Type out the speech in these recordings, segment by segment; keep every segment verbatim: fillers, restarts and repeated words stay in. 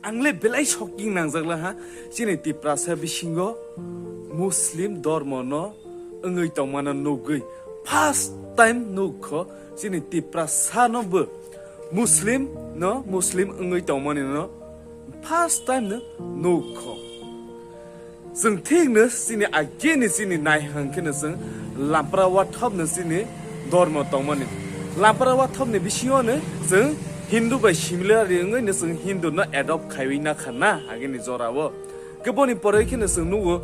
Ang le belai shocking nangjak la ha, chini Tiprasa bisingo Muslim dormo no wngwi tongmano nugwi first time nukho, chini Tiprasa no bo Muslim no Muslim wngwi tongmani no first time no nukho. Chwng thik no chini agini chini naihang khe no chwng lampra wathop no chini dormo tongmani. Lampra wathop ni bisingo no chwng Hindu bai similarity wngwi no chwng Hindu no adopt khaiwi nakha na agini jorao. Khe boni poroi khe no chwng nugo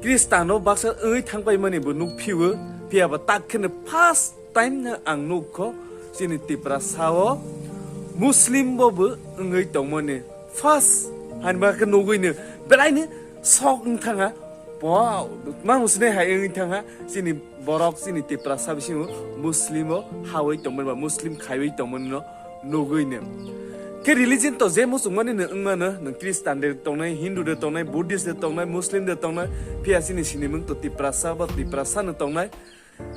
Khristan no baksa wngwi thangpai mani bo nuk phiwo, phiya ba tak khe no first time no ang nukho chini Tiprasa o Muslim bo bo wngwi tongmani. First, hanba khe nugwi no belai ni sok wng thanga. Wow, ma musne hai wng thanga. Chini borok, chini Tiprasa bisingo Muslim o hawi tongmani ba Muslim khaiwi tongmani no nugwi no. Khe religion to je muchungmani no wngmano, nang Christian de tongnai, Hindu de tongnai, Buddhist de tongnai, Muslim de tongnai, phiya chini sinimung to Tiprasa ba Tiprasa no tongnai.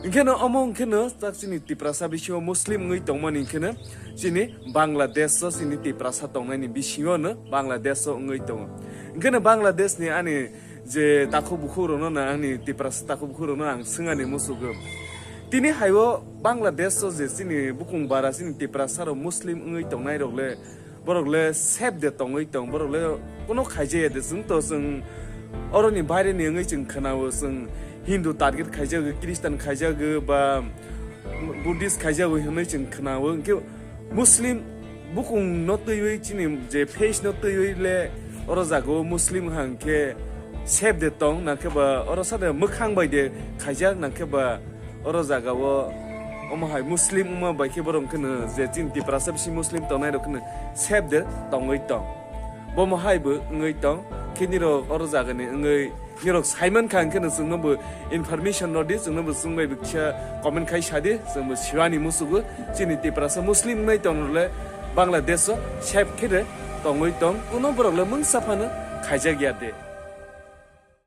Hwnkhe no omo hwnkhe no tak chini Tiprasa bisingo Muslim wngwi tongmani hwnkhe no chini Bangladesh o chini Tiprasa tongnai ni bisingo no Bangladesh o wngwi tongo. Hwnkhe no Bangladesh ni ani je takhuk bukhuk rok no na ani Tiprasa takhuk bukhuk rok no ang swngani musugo. Tini hai o Bangladesh o je chini bukung bara chini Tiprasa rok Muslim wngwi tongnai rok le borok le safe de tongwi tong, borok le kuno khaijaya de, chwng to chwng oroni baire ni wngwi chwng khwnao, chwng Hindu target khaijago, Christian khaijago, ba Buddhist khaijago hinwi chwng khwnao. Hwnkhe Muslim bukung no twiwi chini je face no twiwi le oro jago Muslim hwnkhe safe de tong, nangkhe ba oro sade mwkhang bai de khaijak, nangkhe ba oro jaga o omo hai Muslim wngma bai khe borok hwnkhe no je chini Tiprasa bisi Muslim tongnai rok hwnkhe no safe de tongwi tong. Bomo hai bo wngwi tong khe nirok oro jaga ni wngwi nirok saiman kha hwnkhe no chwngno bo information rw di, chwngno bo chwng bai bo kisa comment khai sa di, chwng bo siwani musugo chini Tiprasa Muslim wngnai tong rok le Bangladesh o safe khe de tongwi tong, kuno borok le mungsa phano khaijak ya de.